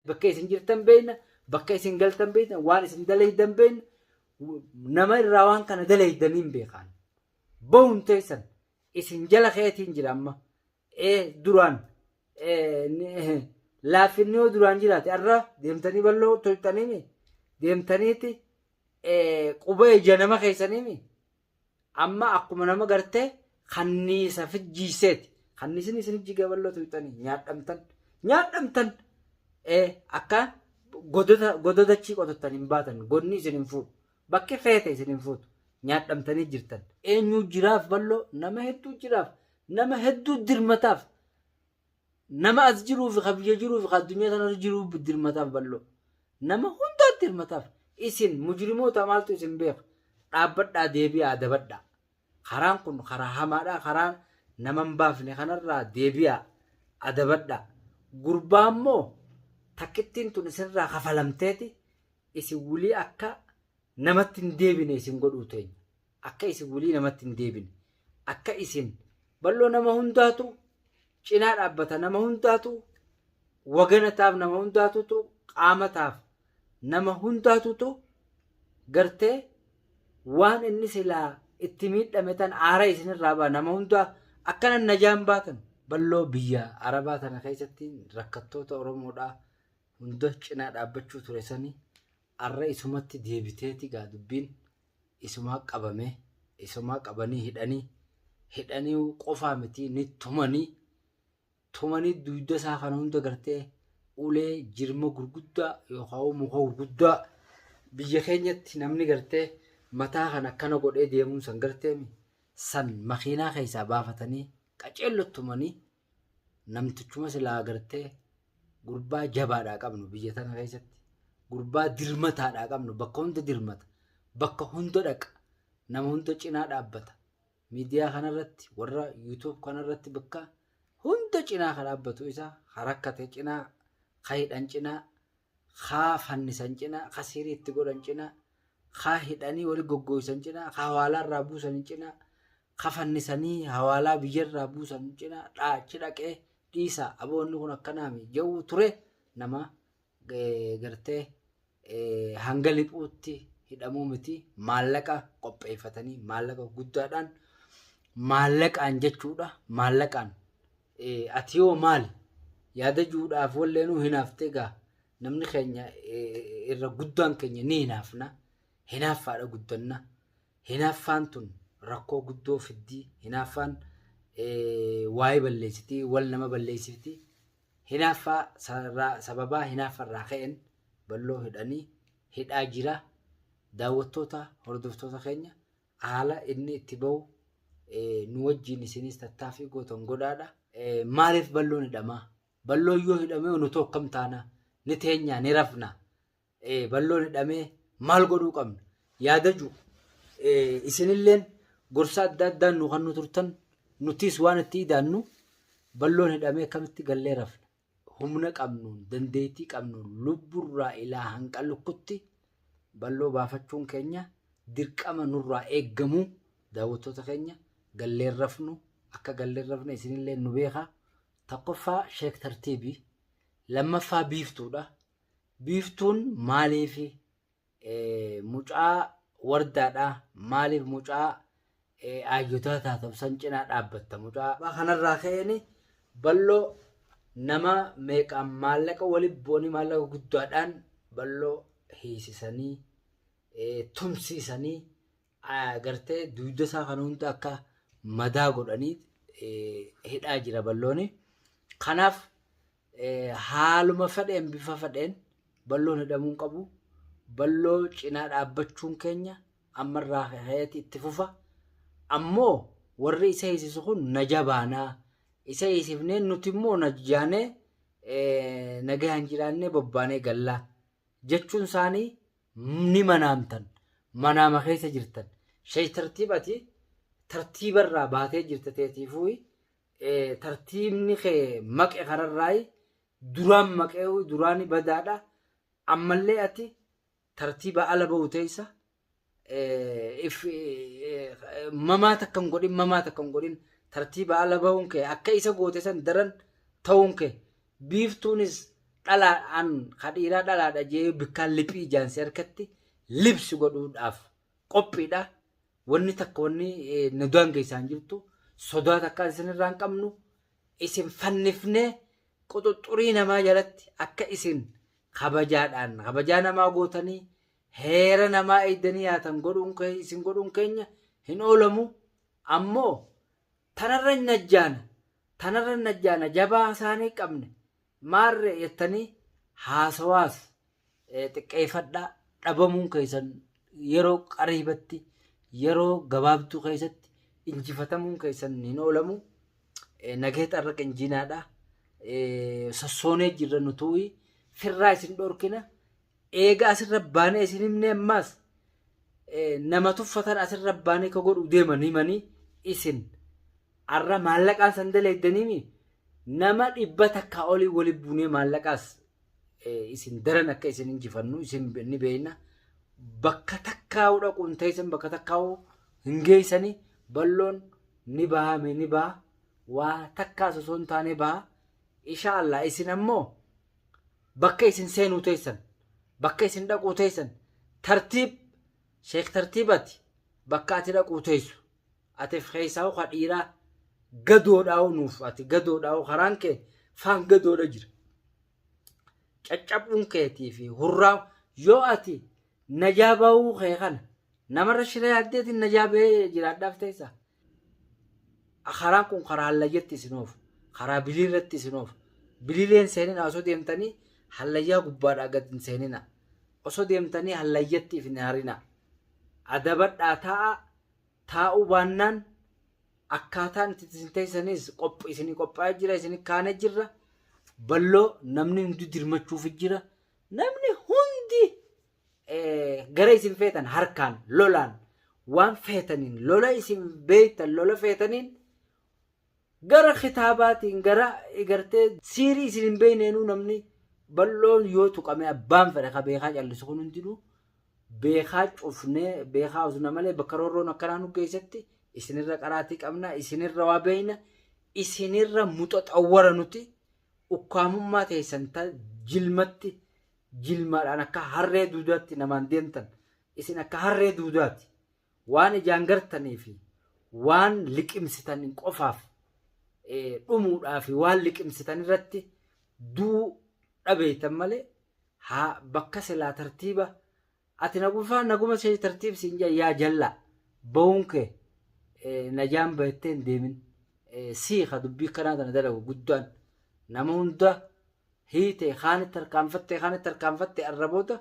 Bakka isin jirtan beekna, bakka isin galtan beekna, waan isin dalaydan beekna. Nama irraa waan kana dalaydanii hin beekaan. Bahuun teessan isin jala keetiin jira amma. Ee duraan laaffinni yoo duraan jiraate har'a deemtanii bal'oo toltaniimi deemtaniiti quba ija nama keessaniimi amma akkuma nama gartee kanniisa fijjiiseeti kanniisni isin jiga bal'oo toltanii nyaadhamtan nyaadhamtan akka godota gododachii qotottan hin baatan godni isin hin fuudhu bakki feete isin hin fuutu nyaadhamtanii jirtan. Eenyuu jiraaf bal'oo nama hedduu jiraaf nama hedduu dirmataaf nama as jiruu fi ka biyya jiruu fi ka addunyaa tanarra jiruu dirmataaf bal'oo nama hundaa dirmataaf isin mujrimoota maaltu isin beeka dhaabbadhaa deebi'aa adabadhaa karaan kun karaa hamaadhaa karaa nama hin baafne kanarraa deebi'aa adabadhaa gurbaa immoo takkittiin tun isinirraa kafalamteeti isin wulii akka namatti hin deebine isin godhuu teenya akka isin wulii namatti hin deebine akka isin bal'oo nama hundaatu cinaa dhaabbata nama hundaatu wagana taaf nama hundaatutu qaama taaf nama hundaatutu gartee waan inni silaa itti miidhame tan aara isinirraa ba'a nama hundaa akkana najaan baatan bal'oo biyya arabaa tana keessatti rakkattoota oromoodhaa hunda cinaa dhaabbachuu ture sani arra isumatti deebiteeti gaa dubbiin isumaa qabame isumaa qabanii hidhanii hidhanii qofaa miti ni tumanii tumanii dugda isaa kana hunda gartee ulee jirma gurguddaa yookaan muka gurguddaa biyya keenyatti namni gartee mataa kan akkana godhee deemuun san garteemi san makiinaa keessaa baafatanii qaceello tumanii namtichuma silaa gartee gurbaa jabaadhaa qabnu biyya tana keessatti gurbaa dirmataadhaa qabnu bakka hunda dirmata bakka hunda dhaqa nama hunda cinaa dhaabbata miidiyaa kanarratti warra yuutuub kanarratti bakka hunda cinaa ka dhaabbatu isa ka rakkate cinaa ka hidhan cinaa kaa fannisan cinaa, ka sirii itti godhan cinaa, kaa hidhanii wali goggooysan cinaa, ka hawaalaa irraa buusan cinaa, ka fannisanii hawaalaa biyya irraa buusan cinaa dhaachi dhaqee dhiisaa aboonni kun akkanaami jedhuu ture nama gartee hanga liphuutti hidhamuu miti maallaqa qopheeffatanii maallaqa guddaadhaan maallaqaan jechuudha maallaqaan Ati hoo maali? Yaada juudhaaf walleenuu hinaaftee gaa namni keenya irra guddaan keenya ni hinaafna. Hinaaffaadha guddanna. Hinaaffaan tun rakkoo guddoo fiddii. Hinaaffaan waa'ee balleessiti, wal nama balleessifti. Hinaaffaa sababaa hinaaffarraa ka'een balloo hidhanii hidhaa jira. Daawwattoota hordoftoota keenya haala inni itti bahu nu wajjin isinis tattaaffii gootan godhaadha. Maaliif balloon hidhamaa? Balloon yoo hidhamee nuti akkam taana? Ni teenyaa ni rafna. Balloon hidhamee maal godhuu qabna? Yaada jiru. Isinilleen gorsa adda addaan nu kan nu turtan nutis waan itti idaannu balloon hidhamee akkamitti gallee rafna? Humna qabnuun dandeettii qabnuun lubburraa ilaa hanqa lukkutti balloo baafachuun keenya dirqama nurraa eeggamu daawwattoota keenya galleen rafnu akka galleen rafne isinillee nu beeka. Tokkoffaa sheek tartiibii lammaffaa biiftuudha. Biiftuun maaliifi mucaa wardaadha maaliif mucaa aayyotaa taatan san cinaa dhaabbatta mucaa kanarraa ka'een balloo nama meeqaan maallaqa wali bu'anii maallaqa guddaadhaan balloo hiisisanii tumsiisanii gartee dugda isaa kana hunda akka madaa godhanii hidhaa jira ballooni. Kanaaf haaluma fedheen bifa fedheen balloon hidhamuu hin qabu. Balloo cinaa dhaabbachuun keenya ammarraa ka'eeti itti fufa. Ammoo warri isa hiisisu kun na jabaanaa. Isa hiisifnee nuti immoo najjaanee nagayaan jiraannee bobbaanee gallaa jechuun isaanii ni manaamtan. Manaama keessa jirtan. Sheey tartiib ati tartiibarraa baatee jirta teetiifuu tartiibni kee maqe kanarraayi duraan maqee duraani badaadha ammallee ati tartiiba ala ba'u teessa mamaa takka hin godhin mamaa takka hin godhin tartiiba ala ba'uun kee akka isa goote san daran ta'uun kee biiftuunis Dhalaadhaan ka dhiiraa dhalaadha jee bikkaan liphii ijaan si harkatti libsi godhuudhaaf qophiidha. Wanni takka wanni nu daangeessaan jirtu sodaa takka isinirraa hin qabnu. Isin fannifnee quxuxxurii namaa jalatti akka isin kabajaadhaan kabajaa namaa gootanii heera namaa eegdanii yaatan godhuun isin godhuun keenya hin oolamu. Ammoo tanarra najjaana tanarra najjaana jabaa isaanii qabne maarree jettanii haasawaas xiqqeeffadhaa dhabamuun keessan yeroo qariibatti yeroo gabaabduu keessatti injifatamuun keessan hin oolamu. Nagee xarra qinjiinaadha. Sossoonee jirra nutuuyi firraa isin dhorkina. Eega asirra baanee isin himnee ammaas nama tuffatan asirra baanee ka godhu deeman himanii isin arra maallaqaan san daleeddaniimi nama 100 olii wali buunee maallaqaas isin daran akka isin injifannu isin ni beekna. Bakka takkaa'uu dhaquun teessan bakka takkaa'uu hin geessanii balloon ni bahame ni baha waa takkaas osoo hin taane baha. Insha Allah isin ammoo bakka isin seenuu teessan bakka isin dhaquu teessan tartiib sheek tartiibati bakka ati dhaquu teessu ati keessaa'u ka dhiiraa gadoodhaa'u nuuf ati gadoodhaa'u karaan kee faan gadoodha jira. Caccabuun keetii fi hurraa yoo ati najaa ba'uu kee kana namarra shira yaaddeetiin najaa ba'ee jiraadhaaf teessa. Karaan kun karaa hallayyatti isin oofu. Karaa biliirratti isin oofu. Biliileen seenina osoo deemtanii hallayyaa gubbaadhaa gad hin seenina. Osoo deemtanii hallayyatti if hin harina. Adabadhaa taa'a taa'uu baannaan akkaataan itti isin teessanis isinii qophaa'ee jira isinii kaanee jirra. Balloo namni hundi dirmachuuf jira. Namni hundi gara isin feetan harkaan lolaan waan feetaniin lola isin beektan lola feetaniin gara kitaabaatiin gara gartee siirii isin hin beekneenuu namni bal'oon yoo tuqame abbaan fedhe ka beekaa callisu kun hundinuu beekaa cufnee beekaa osuna malee bakka roorroon akkanaa nu geessetti isinirra qaraatii qabna isinirra waa beekna isinirra muxaxawwara nuti ukkaamummaa teessan ta jilmatti jilmaadhaan akka harree duudaatti namaan deemtan isin akka harree duudaati waan ijaan gartanii fi waan liqimsitan qofaaf dhumuudhaa fi waan liqimsitan irratti duu dhabeeytan malee haa bakka silaa tartiiba ati nagufaa naguma ishee tartiib siin jaa yaa jallaa ba'uun kee najaan bahettee hin deemin siika dubbii kanaa tana dalagu guddaan nama hunda hiite kaanitti harkaanfatte kaanitti harkaanfatte arraboota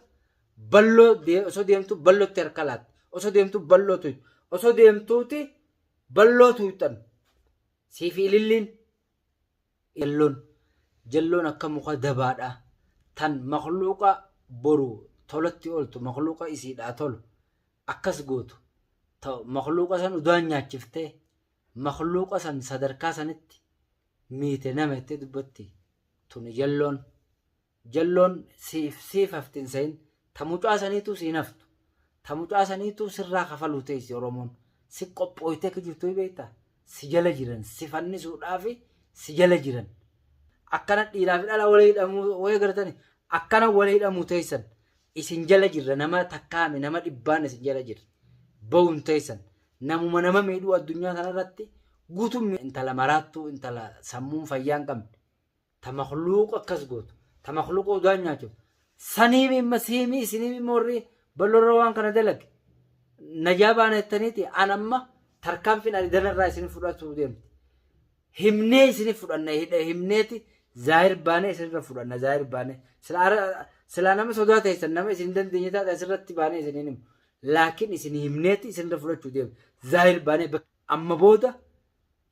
balloo osoo deemtu ballootti harka laatte osoo deemtu balloo tuytu osoo deemtuuti balloo tuyxan siifi ililliin jalloon jalloon akka muka dabaadha tan makluuqa boru tolatti ooltu makluuqa isiidhaa tolu akkas gootu makluuqa san udaan nyaachiftee makluuqa san sadarkaa sanitti miite nama jettee dubbatti tuni jalloon jalloon siif siif hafti hin se'in ta mucaa saniituu siin haftu ta mucaa saniituu sirraa kafaluu teessi Oromoon si qophooytee akka jirtu beektaa si jala jiran si fannisuudhaafi si jala jiran akkana dhiiraa fi dhala walii hidhamuu wayii gartani akkana walii hidhamuu teessan isin jala jirra nama takkaami nama dhibbaan isin jala jirra ba'uun teessan namuma nama miidhuu addunyaa kanarratti guutuun intala maraattuu intala sammuun fayyaa hin qabne ta makluuqa akkas gootu ta makluuqa udaan nyaachiftu saniimi imma siimi isiniimi imma warri balloorra waan kana dalage najaa baana jettaniiti an amma tarkaanfiin ani danarraa isin fudhatu deemti himnee isin fudhanna himneeti zaahir baanee isinirra fudhanna zaahir baanee silaa nama sodaa teessan nama isin dandeenye taate asirratti baanee isin himu laakiin isin himneeti isinirra fudhachuu deemti zaahir baanee amma booda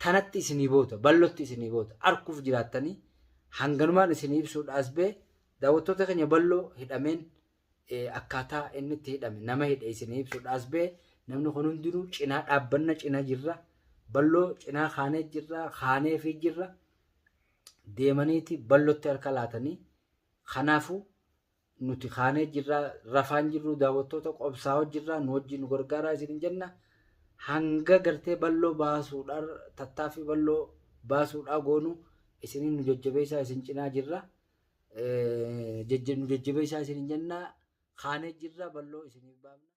tanatti isinii booda ballotti isinii booda arkuuf jiraattanii hanganumaan isinii ibsuudhaas bee daawwattoota keenya balloo hidhameen akkaataa inni itti hidhame nama hidhe isinii ibsuudhaas bee namni kun hundinuu cinaa dhaabbanna cina jirra balloo cinaa kaanee jirra kaanee fi jirra deemaniiti ballotti harka laatanii kanaafuu nuti kaanee jirra rafaan jirru daawwattoota qobsaa'oo jirra nu wajjin nu gargaaraa isin jenna hanga gartee balloo baasuudhaan tattaaffii balloo baasuudhaa goonu isiniin nu jajjabeessaa isin cinaa jirra. Nu jajjabeessaa isin jennaa, kaanee jirra, balloo isiniif baafna.